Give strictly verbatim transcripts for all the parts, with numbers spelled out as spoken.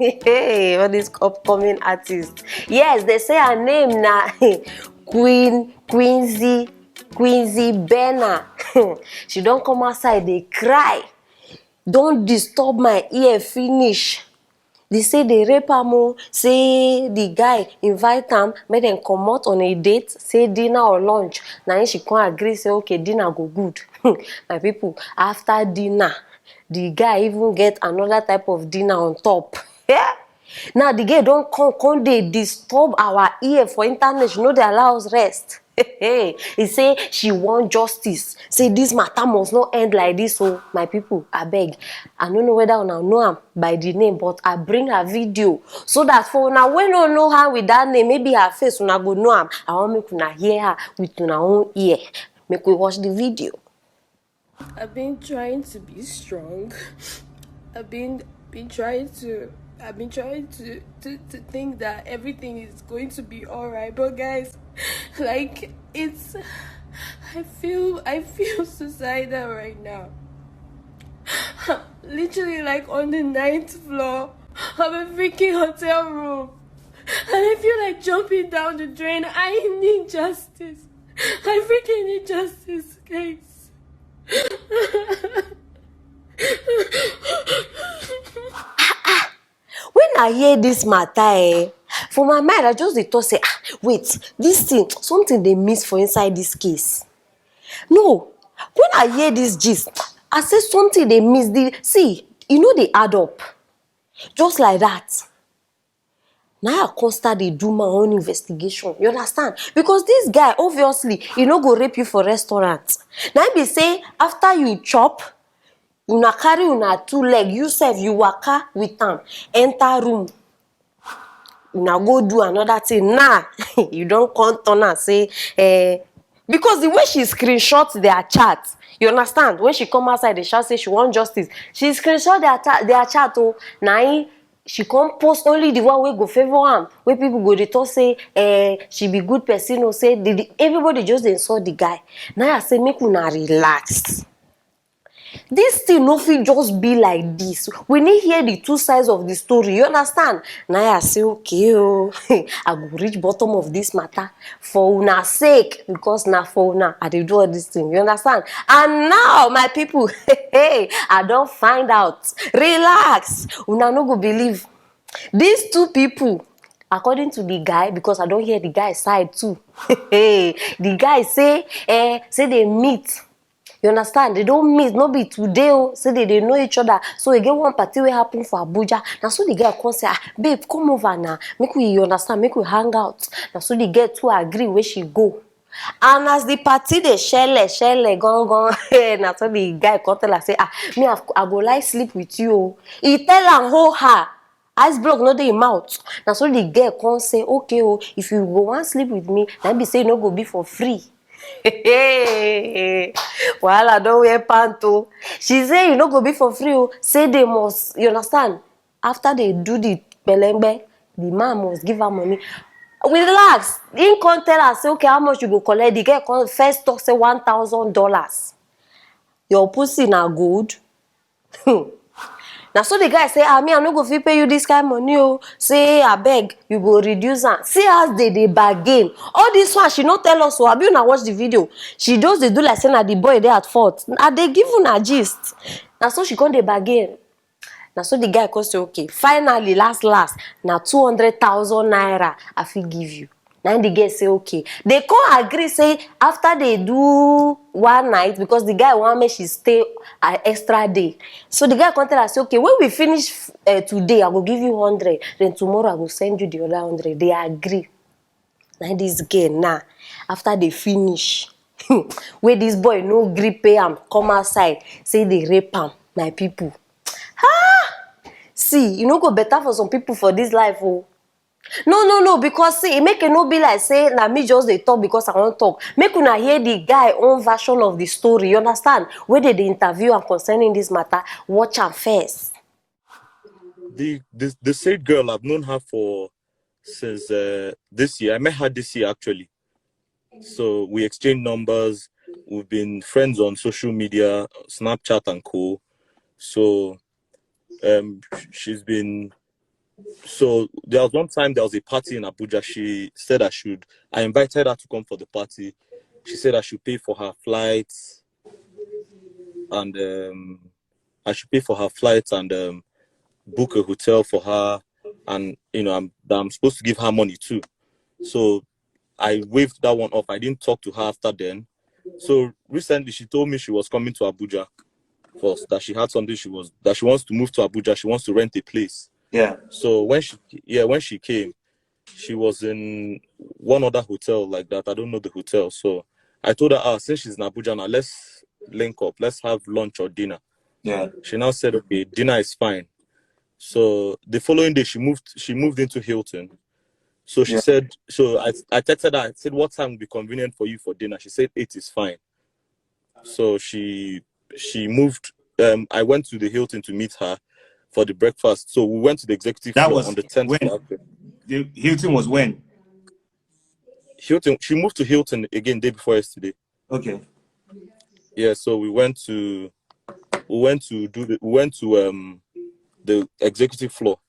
Hey, all these upcoming artists. Yes, they say her name na Queen Quincy Quincy Bena. She don come outside dey cry. Don disturb my ear finish. They say they rape am o. Say the guy invite am make dem comot on a date. Say dinner or lunch. Na him she come agree say okay, dinner go good. My people, after dinner, the guy even get another type of dinner on top. Yeah. Now the girl don come come dey disturb our ear for internet. She no dey allow us rest. He say she want justice. Say this matter must not end like this. So my people, I beg. I don't know whether una know am by the name, but I bring her video so that for una wey no know her with that name, maybe her face una go know am. I want make una hear her with una own ear. Make we watch the video. I've been trying to be strong. I've been been trying to I've been trying to, to to think that everything is going to be all right. But guys, like, it's I feel I feel suicidal right now. Literally, like, on the ninth floor of a freaking hotel room. And I feel like jumping down the drain. I need justice. I freaking need justice, guys. When I hear this matter, eh, for my mind, I just dey talk say, ah, wait, this thing, something dey miss for inside this case. No, when I hear this gist, I say something dey miss. The see, e no dey add up. Just like that. Now I come start dey do my own investigation. You understand? Because this guy, obviously, he no go rape you for restaurant. Now be say after you chop, una carry una two leg, you sef you waka with am enter room. Una go do another thing. Now you don come turn am say, eh, because the way she screenshot their chat, you understand? When she come outside, they shout say she want justice. She screenshot their ta- their chat. Oh, na him she come post only the one wey go favour am, wey people go dey talk say, eh, she be good person. Oh, say the, the, everybody just dey insult the guy. Now I say make una relax. This thing no fit just be like this. We need hear the two sides of the story. You understand? Now I say, okay, oh, I go reach bottom of this matter for una sake, because na for una I dey do all this thing. You understand? And now, my people, hey, I don find out. Relax. Una no go believe. These two people, according to the guy, because I don hear the guy side too. The guy say, eh, say they meet. You understand? They don meet, no be today. Oh, say they dey know each other. So e get one party wey happen for Abuja. Na so the girl come say, ah, babe, come over now. Make we, you understand, make we hang out. Na so the girl too agree wey she go. And as the party dey shele, shele, gone, gone, na so the guy come tell her say, ah, me, I, I go like sleep with you. Oh. He tell am, hold her. Ice block no dey im mouth. Na so the girl come say, okay, oh, if you go wan sleep with me, na be say you no go be for free. Wahala don wear pant. Oh. She say you no go be for free. Oh. Say they must, you understand? After they do the pelembe, the man must give her money. Relax. He come tell her say, okay, how much you go collect? The girl come first talk say one thousand dollars. Your pussy na gold. Hmm. Na so the guy say, ah, me, I no go fit pay you this kind money. Oh. Say, I beg, you go reduce am. See as they dey bargain. All this one, she no tell us. So abi una watch the video? She just dey do like say na the boy dey at fault. I dey give una gist. Na so she come dey bargain. Na so the guy come say, okay, finally, last, last, na two hundred thousand naira I fit give you. Na the girl say, okay. They come agree say after they do one night, because the guy want make she stay an extra day. So the guy come tell her say, okay, when we finish uh, today, I go give you hundred. Then tomorrow I go send you the other hundred. They agree. Na this girl now, after they finish, where this boy no gree pay am, come outside, say they rape am, my people. Ah! See, you no go better for some people for this life. Oh. No, no, no, because see, it make it no be like say na me just dey talk because I wan talk. Make una hear the guy own version of the story. You understand? Where they dey interview am concerning this matter, watch am first. The this the said girl, I've known her for since uh, this year. I met her this year actually. So we exchange numbers. We've been friends on social media, Snapchat and co. So um, she's been So there was one time there was a party in Abuja. She said I should, I invited her to come for the party. She said I should pay for her flights and um, I should pay for her flights and um, book a hotel for her. And, you know, I'm, that I'm supposed to give her money too. So I waved that one off. I didn't talk to her after then. So recently she told me she was coming to Abuja first, that she had something she was, that she wants to move to Abuja. She wants to rent a place. Yeah. So when she, yeah, when she came, she was in one other hotel like that. I don't know the hotel. So I told her, ah, since she's in Abuja now, let's link up. Let's have lunch or dinner. Yeah. She now said, okay, dinner is fine. So the following day, she moved. She moved into Hilton. So she Yeah. said, so I, I texted her. I said, what time would be convenient for you for dinner? She said eight is fine. So she she moved. Um, I went to the Hilton to meet her for the breakfast. So we went to the executive That floor was on the tenth when? floor. Actually. The Hilton was when? Hilton. She moved to Hilton again day before yesterday. Okay. Yeah. So we went to we went to do the we went to um the executive floor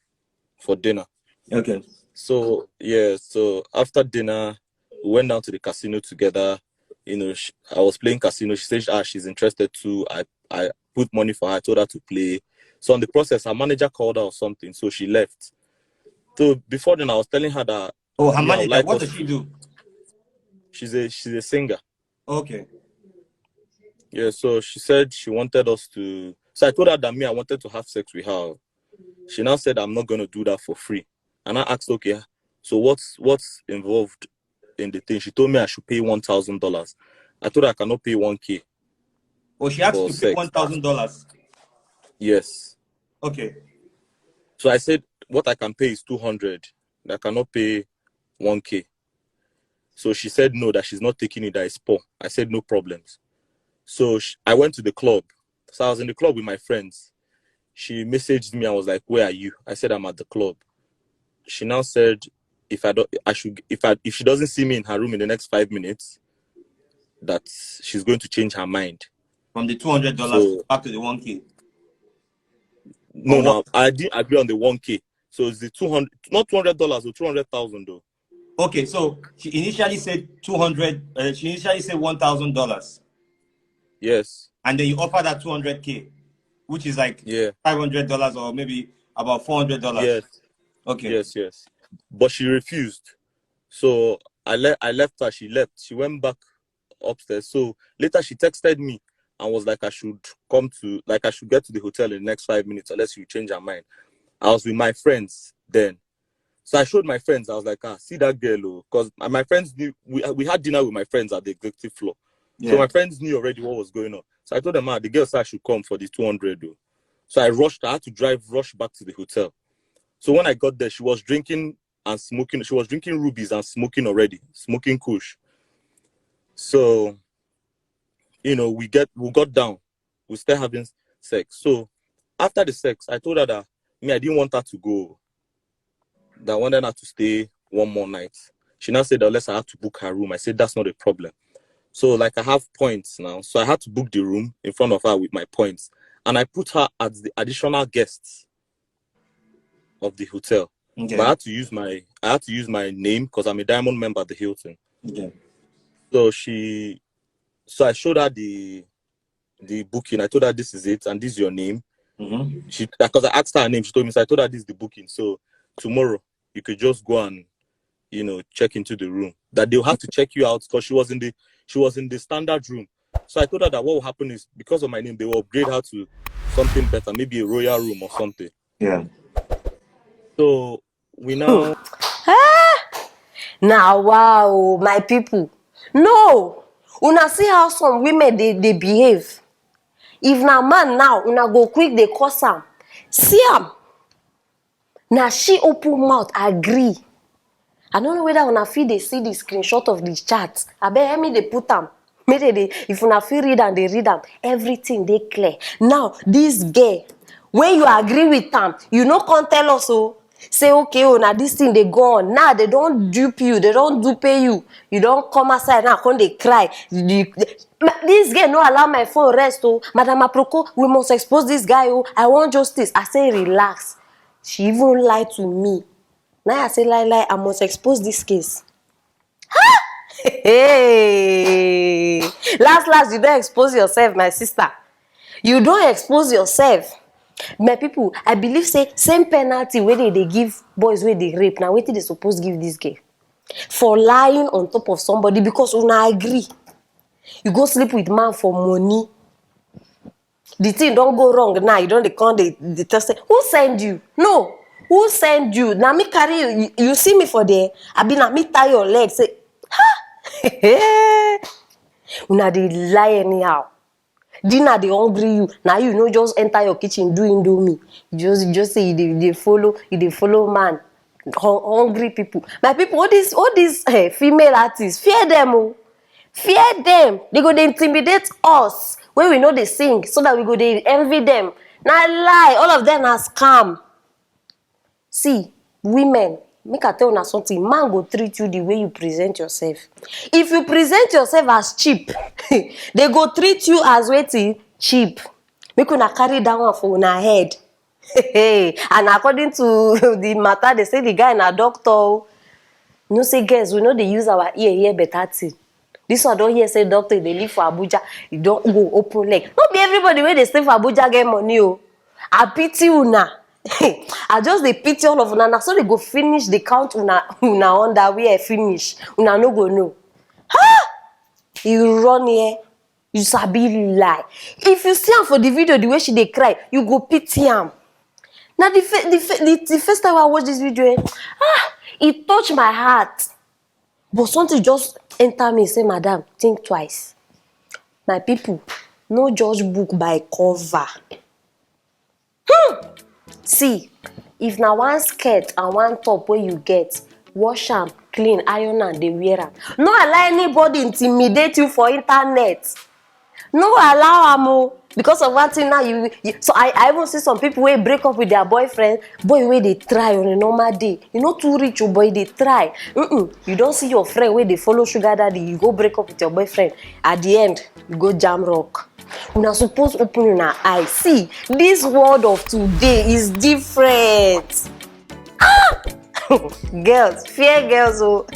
for dinner. Okay. So yeah, so after dinner, we went down to the casino together. You know, she, I was playing casino. She said ah she's interested too. I I put money for her. I told her to play. So on the process, her manager called her or something, so she left. So before then, I was telling her that Oh, her yeah, I would manager. like What us does to. She do? She's a she's a singer. Okay. Yeah, so she said she wanted us to. So I told her that me, I wanted to have sex with her. She now said, I'm not going to do that for free. And I asked, okay, so what's what's involved in the thing? She told me I should pay one thousand dollars. I told her I cannot pay one K. Oh, she asked For you to pay sex. One thousand dollars. Yes. Okay. So I said, what I can pay is two hundred. I cannot pay one K. So she said no, that she's not taking it, that it's poor. I said, no problems. So sh I went to the club. So I was in the club with my friends. She messaged me and was like, where are you? I said, I'm at the club. She now said, if I don't, I should, if I, if she doesn't see me in her room in the next five minutes, that she's going to change her mind. From the two hundred dollars So back to the one K. No, Or no, what? I didn't agree on the one K. So it's the two hundred, not two hundred dollars or two hundred thousand though. Okay, so she initially said two hundred. Uh, she initially said one thousand dollars, Yes. And then you offered her two hundred K, which is like Yeah. five hundred dollars or maybe about four hundred dollars. Yes. Okay. Yes. Yes. But she refused. So I left. I left her. She left. She went back upstairs. So later she texted me and was like, I should come to, like, I should get to the hotel in the next five minutes unless you change her mind. I was with my friends then. So I showed my friends. I was like, ah, see that girl, because my friends knew, we, we had dinner with my friends at the executive floor. So Yeah. My friends knew already what was going on. So I told them, ah, the girl said I should come for the two hundred though. So I rushed. I had to drive, rush back to the hotel. So when I got there, she was drinking and smoking. She was drinking rubies and smoking already, smoking kush. So, you know, we get we got down. We started having sex. So after the sex, I told her that me, I didn't want her to go. That I wanted her to stay one more night. She now said that unless I had to book her room. I said that's not a problem. So like I have points now. So I had to book the room in front of her with my points. And I put her as the additional guest of the hotel. Okay. But I had to use my I had to use my name because I'm a diamond member at the Hilton. Okay. So she so I showed her the the booking. I told her this is it and this is your name. Mm-hmm. She because I asked her her name, she told me. So I told her this is the booking. So tomorrow you could just go and you know check into the room. That they'll have to check you out because she was in the she was in the standard room. So I told her that what will happen is because of my name, they will upgrade her to something better, maybe a royal room or something. Yeah. So we now Now, wow, my people. No, una see how some women dey dey behave. If na man now, una go quick dey curse am. See am. Na she open mouth agree. I no know whether una fit dey see the screenshot of the chat. Abeg help me dey put am. Make dey dey if una fit read am dey read am. Everything dey clear. Now this girl, when you agree with am, you no come tell us o. Say okay o, na this thing dey go on. Now they don dupe you, they don dupe you. You don come outside now, come dey cry. You- you- Ma- this girl no allow my phone rest o. Madam Aproko, we must expose this guy o. I want justice. I say relax. She even lie to me. Now I say, lie, lie, I must expose this case. Hey! Last, last, you don't expose yourself, my sister. You don't expose yourself. My people, I believe say same penalty wey dey dey give boys wey dey rape, na wetin dey suppose give this girl for lying on top of somebody because una agree. You go sleep with man for money. The thing don go wrong now. You don dey come dey dey tell say, who send you? No, who send you? Na me carry you. You, you see me for there? Abi na me tie your leg? Say, ha! Una dey lie anyhow. Dinner dey hungry you. Na you no just enter your kitchen do indomie. You just just say you dey you dey follow you dey follow man. Hun- hungry people. My people, all these all these eh, female artists, fear them, oh. Fear them. They go dey intimidate us when we know they sing, so that we go dey envy them. Na lie. All of them are scam. See, women, make I tell una something. Man go treat you the way you present yourself. If you present yourself as cheap, they go treat you as wetin? Cheap. Make una carry that one for una head. And according to the matter, they say the guy na doctor, oh. You know say girls, we no dey use our ear hear better thing. This one don hear say doctor dey live for Abuja, e don go open leg. No be everybody wey dey stay for Abuja get money, oh. I pity una. I just dey pity all of una. Na so they go finish the count una una underwear finish. Una no go know. Ha! You run here, you sabi lie. If you see am for the video, the way she dey cry, you go pity am. Na the, fa- the, fa- the, the first time I watch this video, eh, ah, it touch my heart. But something just enter me, say, madam, think twice. My people, no judge book by cover. Hmm. See, if na one skirt and one top wey you get, wash am, clean, iron am, dey wear am. No allow anybody intimidate you for internet. No allow am o. Because of one thing now, you, you so I, I even see some people wey break up with their boyfriend, boy wey dey try on a normal day. You no too rich o, but you dey try. Mm-mm. You don see your friend wey dey follow sugar daddy, you go break up with your boyfriend. At the end, you go jam rock. Una suppose open una eye. See, this world of today is different. Ah! Girls, fear girls o.